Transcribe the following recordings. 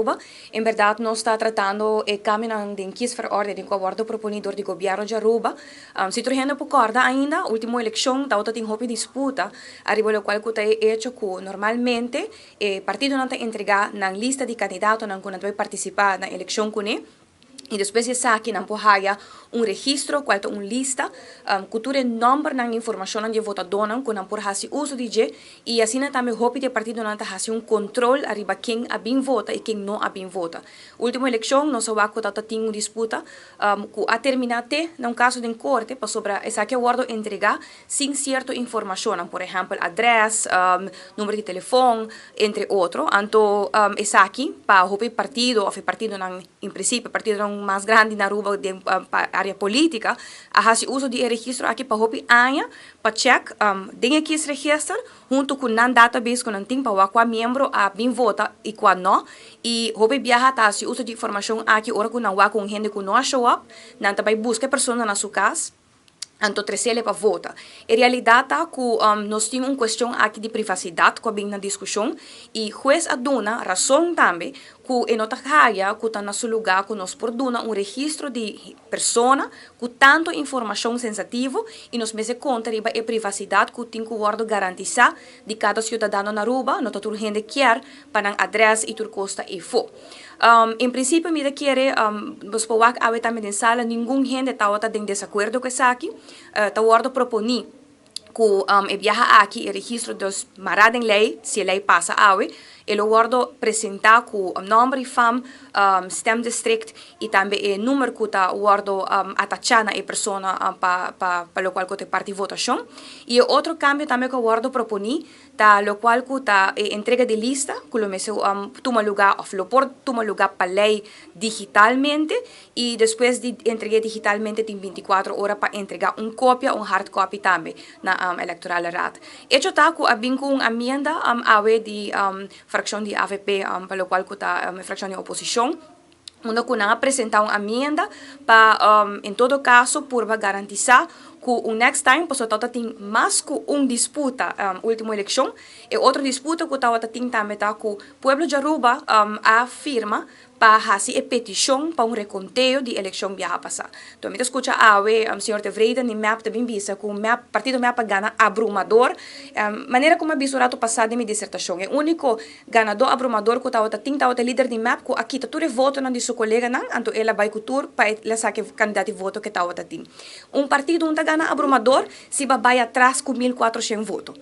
Aruba. En berdad nos ta tratando e cambionan den kiesverordening cu a wordo proponi door di gobierno di Aruba. Si tur hende por corda ainda, ultimo eleccion tawata tin hopi disputa ariba locual cu ta e hecho cu normalmente e partidonan ta entrega nan lista di candidatonan cu nan ta bay participa na eleccion cune. Y despues di esaki nan por haya un registro cual ta un lista cu tur e nombernan y informacionnan di e votadonan cu nan por haci uso di dje y asina tambe hopi di e partidonan ta haci un control ariba ken a bin vota y ken no a bin vota. Ultimo eleccion nos a wak cu ta tin un disputa cu a termina te na un caso den corte pasobra esaki a wordo entrega sin cierto informacionnan, por ehempel adres, number di telefon, entre otro. Anto esaki pa hopi partido of e partidonan en principio partidonan mas grandi na Aruba den pa area politica a haci uso di e registro aki pa hopi aña pa check den e kiesregister hunto cu nan database cu nan tin pa wak cua miembro a bin vota y cua no y hopi biaha ta haci uso di informacion aki ora cu nan wak cu un hende cu no a show up nan ta bay busca e persona na su cas. Anto tresele pa vota. E realidad ta cu nos tin un cuestion aki di privacidad cu a bin na discusion y huez a duna razon tambe cu e no ta haya cu ta na su lugar cu nos por duna un registro di persona cu tanto informacion sensativo y nos mester conta riba e privacidad cu tin cu wordo garantisa di cada ciudadano na Aruba, no ta tur hende kier pa nan adres y tur cos ta eyfo. En principio mi ta kere, nos por wak awe tambe den sala, ningun hende tawata den desacuerdo cu esaki. Ta wordo proponi cu e biaha aki e registro dus mara den ley, si e ley pasa awe, e lo wordo presenta cu nomber y fam, stemdistrict y tambe e number cu ta wordo atacha na e persona pa pa locual cu ta e parti votacion. Y e otro cambio tambe cu a wordo proponi Ta locual cu ta e entrega di lista cu lo mester tuma luga of lo por tuma luga pa ley digitalmente y despues di entregue digitalmente tin 24 ora pa entrega un copia, un hard copy tambe na Electorale Raad. Hecho ta cu a bin cu un amienda awe di fraccion di avp pa locual cu ta e fraccion di oposicion unda cu nan a presenta un amienda pa en todo caso purba garantisa cu un next time pasobra tawata tin mas cu un disputa ultimo eleccion. E otro disputa cu tawata tin tambe ta cu pueblo di Aruba a firma pa haci e peticion pa un reconteo di eleccion biaha pasa. Enton mi ta scucha awe señor Tevreden di mep ta bin bisa cu mep partido mep a gana abrumador manera cu mi a bisa un rato pasa den mi disertacion e unico Ganadó abrumador ku tabata tin tabata e lider di mep ku a kita tur e votonan di su koleganan, anto el a bai ku tur pa el a saka e kantidat di voto ku e tabata tin. Un partido un ta gana abrumador si bo a bai atras ku 1400 voto.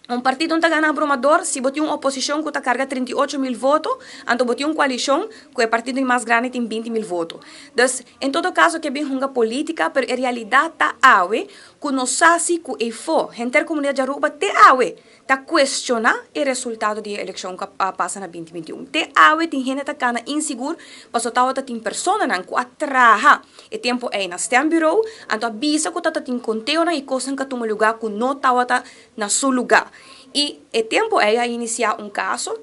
Un partido un ta gana abrumador si bo tin un oposishon ku ta karga 38.000 voto, anto bo tin un koalishon ku e partido di mas grandi tin 20.000 voto. Dus, en todo kaso ke bin hunga politika, pero e realidat ta awe ku nos sa si ku eyfo henter komunidat di Aruba te awe Ta cuestiona e resultado di e eleccion cu a pasa na 2021. Te awe tin hende ta cana insigur paso tawata tin personanan cu a traha e tempo ey na stembureau anto a bisa cu tata tin conteonan y cosnan cu a tuma lugar cu no tawata na su lugar. Y e tempo ey a inicia un caso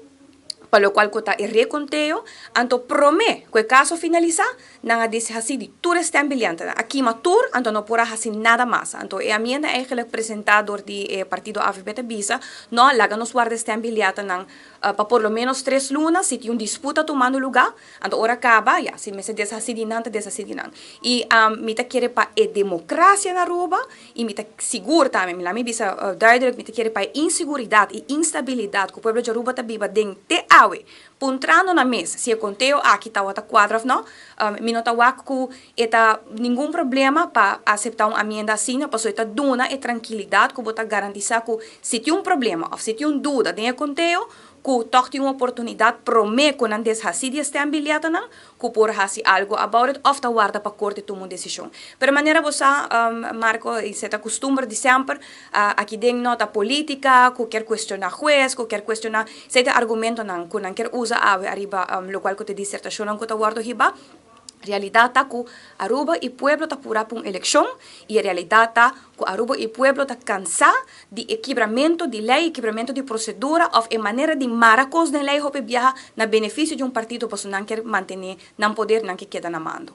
pa locual cu ta e reconteo anto prome cu e caso finalisa Nan a deshasí di tur e stembillantenan. A kima tur, anto no por a hasi nada mas. Anto e amienda eigenlijk presentá dor di e partido avp ta bisa, no, laga nos warda e stembillantenan pa por lo menos tres luna, si tin un disputa tumando lugá, anto ora kaba, ya, si mester deshasí di nan, ta deshasí di nan. I mi ta kere pa e demokrasia na Aruba, i mi ta sigur tambe, mi laga mi bisa duidelijk, mi ta kere pa e inseguridat i instabilidat ku pueblo di Aruba ta biba den te awe, Puntrando na mes si e conteo aki tawata cuadra of no, mi no ta wak cu e ta ningun problema pa acepta un amienda asina pasobra e ta duna e trankilidad cu bo ta garantisa cu si tin un problema of si tin un duda den e conteo cu toch tin un oportunidad prome cu nan deshaci di e stembiljetnan cu por haci algo about it of ta warda pa corte tuma un decision. Pero manera bo sa, Marco, esey ta custumber di semper, aki den no ta politica cu kier cuestiona huez, cu kier cuestiona, esey ta argumentonan cu nan kier usa awe ariba locual cu ta e disertacionnan cu ta wordo hiba. Realidad ta cu Aruba y pueblo ta pura pa un eleccion y e realidad ta cu Aruba y pueblo ta cansa di e kibramento di ley, e kibramento di procedura of e manera di mara cos den ley hopi biaha na beneficio di un partido pasobra nan kier mantene nan poder, nan kier keda na mando.